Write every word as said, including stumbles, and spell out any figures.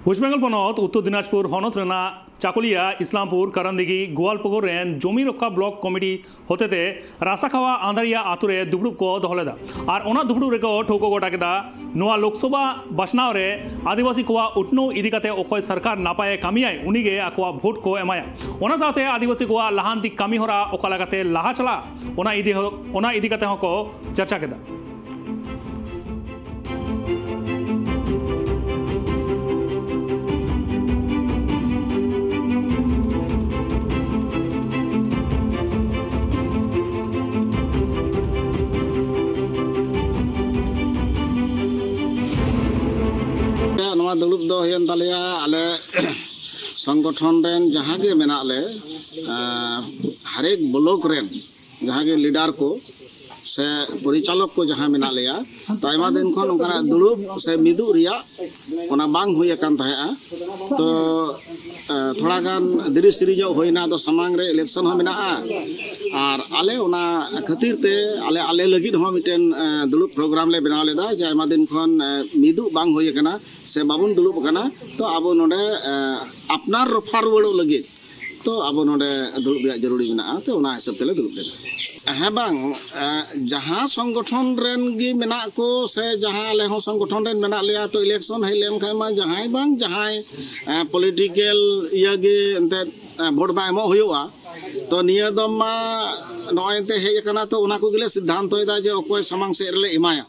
ᱯᱚᱪᱷᱤᱢ ᱵᱮᱝᱜᱚᱞ ᱯᱚᱱᱚᱛ ᱩᱛᱛᱚᱨ ᱫᱤᱱᱟᱡᱽᱯᱩᱨ ᱦᱚᱱᱚᱛ ᱨᱮᱱᱟᱜ ᱪᱟᱠᱩᱞᱤᱭᱟ, ᱤᱥᱞᱟᱢᱯᱩᱨ, ᱠᱟᱨᱟᱱᱫᱤᱜᱷᱤ, ᱜᱳᱣᱟᱞᱯᱩᱠᱩᱨ ᱨᱮᱱ ᱡᱚᱢᱤ ᱨᱚᱠᱠᱷᱟ ᱵᱞᱚᱠ ᱠᱚᱢᱤᱴᱤ ᱦᱚᱛᱮᱛᱮ ᱨᱟᱥᱟᱠᱷᱟᱣᱟ ᱟᱸᱫᱟᱨᱤᱭᱟ ᱟᱛᱳ ᱨᱮ ᱫᱩᱯᱲᱩᱵ ᱠᱚ ᱫᱚᱦᱚ ᱞᱮᱫᱟ᱾ ᱟᱨ ᱚᱱᱟ ᱫᱩᱯᱲᱩᱵ ᱨᱮᱠᱚ ᱴᱷᱟᱹᱣᱠᱟᱹ ᱜᱚᱴᱟ ᱠᱮᱫᱟ, ᱱᱚᱣᱟ ᱞᱳᱠᱥᱚᱵᱷᱟ ᱵᱟᱪᱷᱱᱟᱣ ᱨᱮ ᱟᱹᱫᱤᱵᱟᱹᱥᱤ ᱠᱚᱣᱟᱜ ᱩᱛᱱᱟᱹᱣ ᱤᱫᱤ ᱠᱟᱛᱮ ᱚᱠᱚᱭ ᱥᱚᱨᱠᱟᱨ ᱱᱟᱯᱟᱭᱮ ᱠᱟᱹᱢᱤᱭᱟᱭ, ᱩᱱᱤᱜᱮ ᱟᱠᱚᱣᱟᱜ ᱵᱷᱳᱴ ᱠᱚ ᱮᱢᱟᱭᱟ᱾ ᱚᱱᱟ ᱥᱟᱶᱛᱮ ᱟᱹᱫᱤᱵᱟᱹᱥᱤ ᱠᱚᱣᱟᱜ ᱞᱟᱦᱟᱱᱛᱤ ᱠᱟᱹᱢᱤ ᱦᱚᱨᱟ ᱚᱠᱟ ᱞᱮᱠᱟᱛᱮ ᱞᱟᱦᱟ ᱪᱟᱞᱟᱜᱼᱟ, ᱚᱱᱟ ᱤᱫᱤ ᱦᱚᱸ, ᱚᱱᱟ ᱤᱫᱤ ᱠᱟᱛᱮ ᱦᱚᱸᱠᱚ ᱪᱟᱨᱪᱟ ᱠᱮᱫᱟ᱾ ᱱᱚᱣᱟ ᱫᱩᱲᱩᱵ ᱫᱚ ᱦᱩᱭᱮᱱ ᱛᱟᱞᱮᱭᱟ, ᱟᱞᱮ ᱥᱚᱝᱜᱚᱴᱷᱚᱱ ᱨᱮᱱ ᱡᱟᱦᱟᱸ ᱜᱮ ᱢᱮᱱᱟᱜ ᱞᱮ, ᱟᱸ, ᱦᱟᱨᱮᱠ ᱵᱞᱚᱠ ᱨᱮᱱ ᱡᱟᱦᱟᱸ ᱜᱮ ᱞᱤᱰᱟᱨ ᱠᱚ ᱥᱮ ᱯᱚᱨᱤᱪᱟᱞᱚᱠ ᱠᱚ ᱡᱟᱦᱟᱸ ᱢᱮᱱᱟᱜ ᱞᱮᱭᱟ, ᱛᱚ ᱟᱭᱢᱟ ᱫᱤᱱ ᱠᱷᱚᱱ ᱚᱱᱠᱟᱱᱟᱜ ᱫᱩᱲᱩᱵ ᱥᱮ ᱢᱤᱫᱩᱜ ᱨᱮᱭᱟᱜ ᱚᱱᱟ ᱵᱟᱝ ᱦᱩᱭ ᱟᱠᱟᱱ ᱛᱟᱦᱮᱸᱫᱼᱟ᱾ ᱛᱚ, ᱮ, ᱛᱷᱚᱲᱟ ᱜᱟᱱ ᱫᱮᱨᱤ ᱥᱮᱨᱤ ᱧᱚᱜ ᱦᱩᱭᱱᱟ, ᱟᱫᱚ ᱥᱟᱢᱟᱝ ᱨᱮ ᱤᱞᱮᱠᱥᱚᱱ ᱦᱚᱸ ᱢᱮᱱᱟᱜᱼᱟ᱾ ᱟᱨ ᱟᱞᱮ ᱚᱱᱟ ᱠᱷᱟᱹᱛᱤᱨ ᱛᱮ ᱟᱞᱮ, ᱟᱞᱮ ᱞᱟᱹᱜᱤᱫ ᱦᱚᱸ ᱢᱤᱫᱴᱮᱱ, ᱮ, ᱫᱩᱲᱩᱵ ᱯᱨᱳᱜᱨᱟᱢ ᱞᱮ ᱵᱮᱱᱟᱣ ᱞᱮᱫᱟ, ᱡᱮ ᱟᱭᱢᱟ ᱫᱤᱱ ᱠᱷᱚᱱ, ᱮ, ᱢᱤᱫᱩᱜ ᱵᱟᱝ ᱦᱩᱭ ᱟᱠᱟᱱᱟ ᱥᱮ ᱵᱟᱵᱚᱱ ᱫᱩᱲᱩᱵ ᱟᱠᱟᱱᱟ᱾ ᱛᱚ ᱟᱵᱚ ᱱᱚᱰᱮ, ᱮ, ᱟᱯᱱᱟᱨ ᱨᱚᱯᱷᱟ ᱨᱩᱣᱟᱹᱲᱚᱜ ᱞᱟᱹᱜᱤᱫ ᱛᱚ ᱟᱵᱚ ᱱᱚᱰᱮ ᱫᱩᱲᱩᱵ ᱨᱮᱭᱟᱜ ᱡᱟᱹᱨᱩᱲᱤ ᱢᱮᱱᱟᱜᱼᱟ, ᱛᱚ ᱚᱱᱟ ᱦᱤᱥᱟᱹᱵ ᱛᱮᱞᱮ ᱫᱩᱲᱩᱵ ᱞᱮᱱᱟ᱾ ᱦᱮᱸ ᱵᱟᱝ, ᱮ, ᱡᱟᱦᱟᱸ ᱥᱚᱝᱜᱚᱴᱷᱚᱱ ᱨᱮᱱ ᱜᱮ ᱢᱮᱱᱟᱜ ᱠᱚ ᱥᱮ ᱡᱟᱦᱟᱸ ᱟᱞᱮ ᱦᱚᱸ ᱥᱚᱝᱜᱚᱴᱷᱚᱱ ᱨᱮᱱ ᱢᱮᱱᱟᱜ ᱞᱮᱭᱟ, ᱛᱚ ᱤᱞᱮᱠᱥᱚᱱ ᱦᱮᱡ ᱞᱮᱱᱠᱷᱟᱱ ᱢᱟ ᱡᱟᱦᱟᱸᱭ ᱵᱟᱝ ᱡᱟᱦᱟᱸᱭ, ᱮ, ᱯᱚᱞᱤᱴᱤᱠᱮᱞ ᱤᱭᱟᱹ ᱜᱮ ᱮᱱᱛᱮᱫ, ᱮ, ᱵᱷᱳᱴ ᱢᱟ ᱮᱢᱚᱜ ᱦᱩᱭᱩᱜᱼᱟ᱾ ᱛᱚ ᱱᱤᱭᱟᱹ ᱫᱚᱢ ᱢᱟ ᱱᱚᱜᱼᱚᱭ ᱮᱱᱛᱮ ᱦᱮᱡ ᱟᱠᱟᱱᱟ, ᱛᱚ ᱚᱱᱟ ᱠᱚᱜᱮᱞᱮ ᱥᱤᱫᱽᱫᱷᱟᱱᱛᱚᱭᱮᱫᱟ ᱡᱮ ᱚᱠᱚᱭ ᱥᱟᱢᱟᱝ ᱥᱮᱫ ᱨᱮᱞᱮ ᱮᱢᱟᱭᱟ᱾